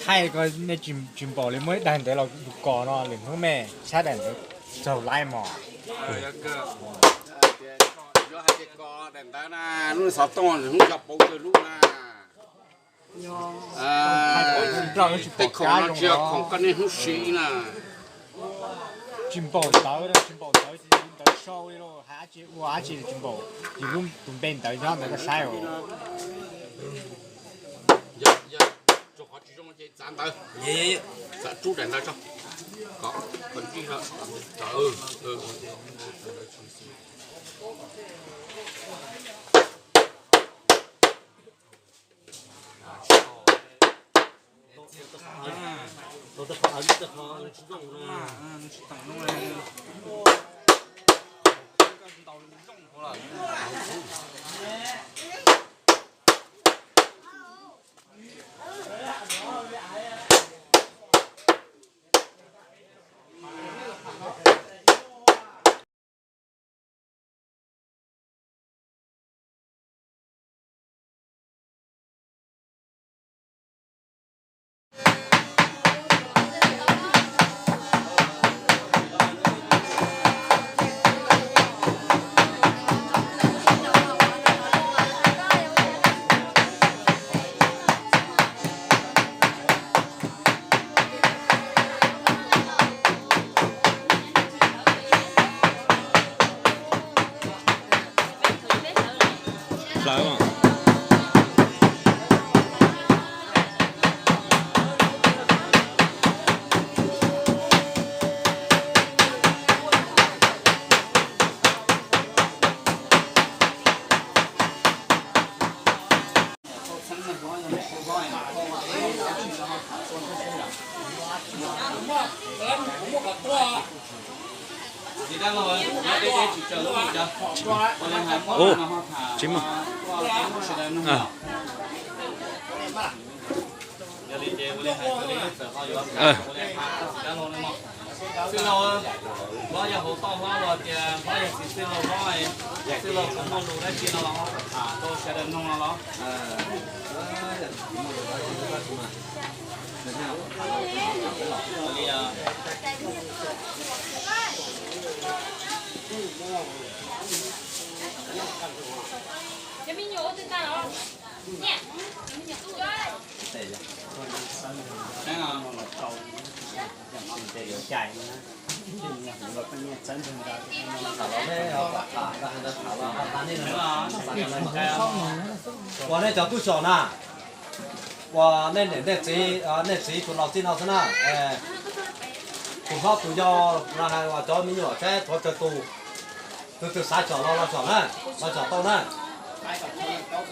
Thaij ko nej tsis npaum li muaj ib daim ntawd los tus kos no lwm hnub mej saib daim ntawd txaug laib mog. Yog hais tias kos daim ntawd na, lub xov tooj hnub cog pauv kawg lub na. Tej khoom no tsis yog khoom koj niaj hnub siv na. Tsis npaum ntawd, tsis npaum ntawd, ntawd sau li lauj, hais dab tsi ua dab tsi tsis npaum, yus lub tus npe ntawd nyob ntawd koj saib os. Txav ntawd, txav rub daim ntawd tso. Kom, kom ntsib. Ub, tsis muaj. Xwb laug, hlob yog hauv toj hlob los tias hlob yog txiv xwb laug hlob, xwb laug puas muaj lus dab tsi no los ho tham rau sawv daws mloog no los? Uas nej cov tub tsom na, uas nej niam nej txiv, nej txiv tus laus txij no xwb na, tus hlob tus yau los hais uas cov me nyuam saib thuav tsawg tus, tus twg xav tsom los los tsom na, los tsom tau na.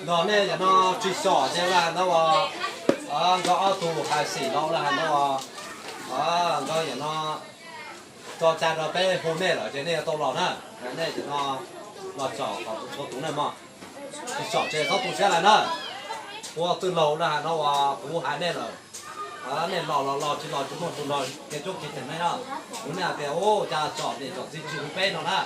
Yog nej yam no tsis tsom ces los hais ntawd uas nkawd ob tug hais xim los los hais ntawd uas nkawd yam no tso cai rau peb hu nej lawm ces nej yuav tau los na. Nej yam no los tsom kom txhua tus na mog. Tsis tsom ces txhob tu siab lawm na. Ua twj laug na hais no uas kuv hais nej lawm, nej los los los tsis los tsis muaj tus nrog kev coob kev cem nej na. Kuv nej hais tias ua cas tsom niam tsom txiv tsis hu peb no na.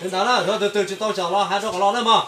Li ntawd na, yog tus twg tsis tau tsom los hais rau kom los na mog.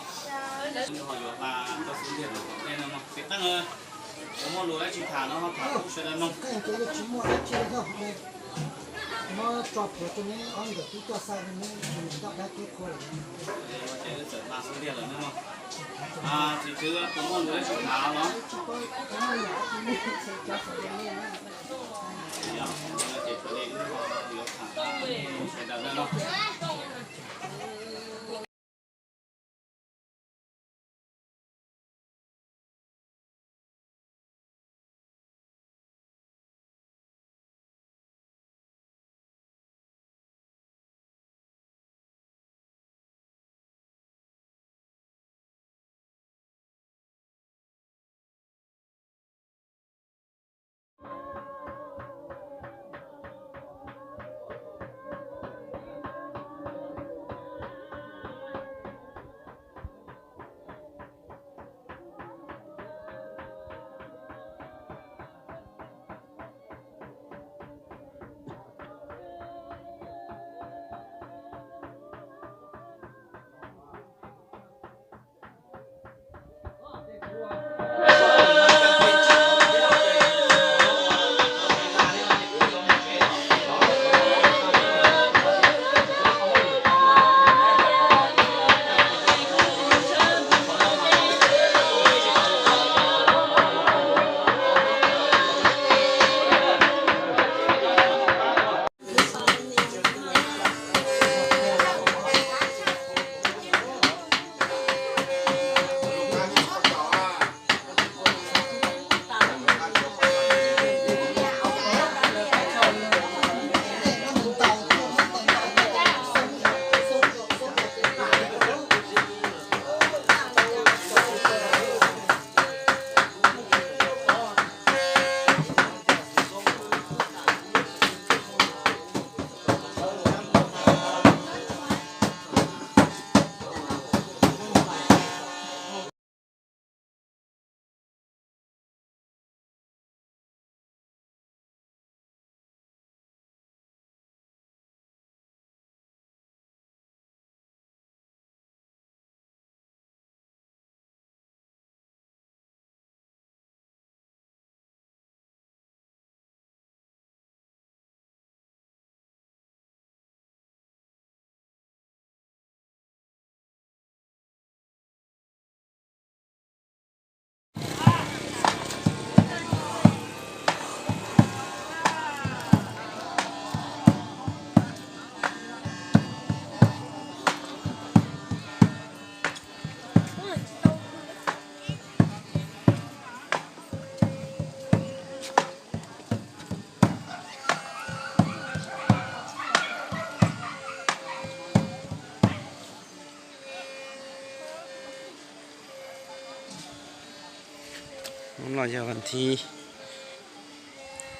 Hnub no yog vas thib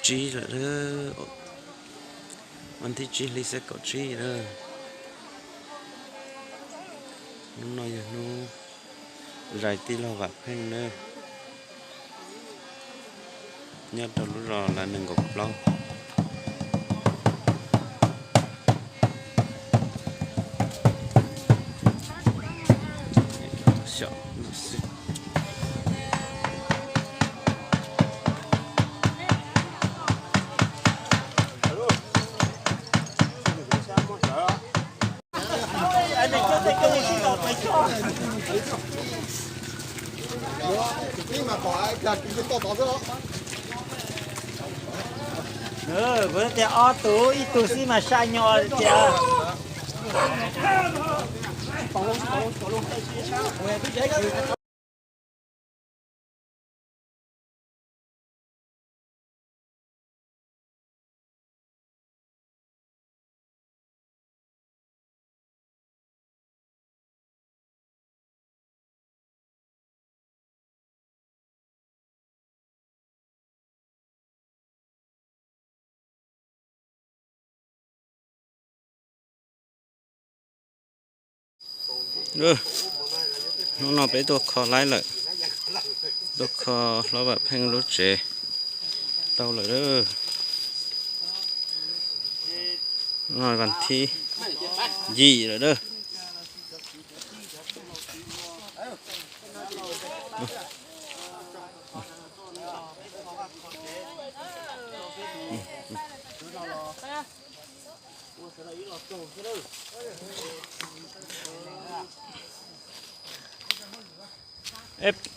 tsib lawm, vas thib tsib hli xab kaum tsib lawm. Hnub no yog hnub zais tij laug Vam Pheej na, nyob rau lub zos Lav nees nkaum plaub. Kuv tias ob tug, ib tug xwb mas sai nyo tias. Hnub no peb tuaj kho laib lawm, tuaj kho hlob Vam Pheej lub tsev tau lawm. No vas thib yim lawm a.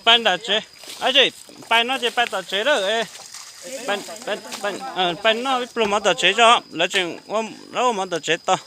Pais nram tsev, pais no ces pais tom tsev lawm. Pais noj ib pluag mov tom tsev tso, lawv tseem ua mov tom tsev tau.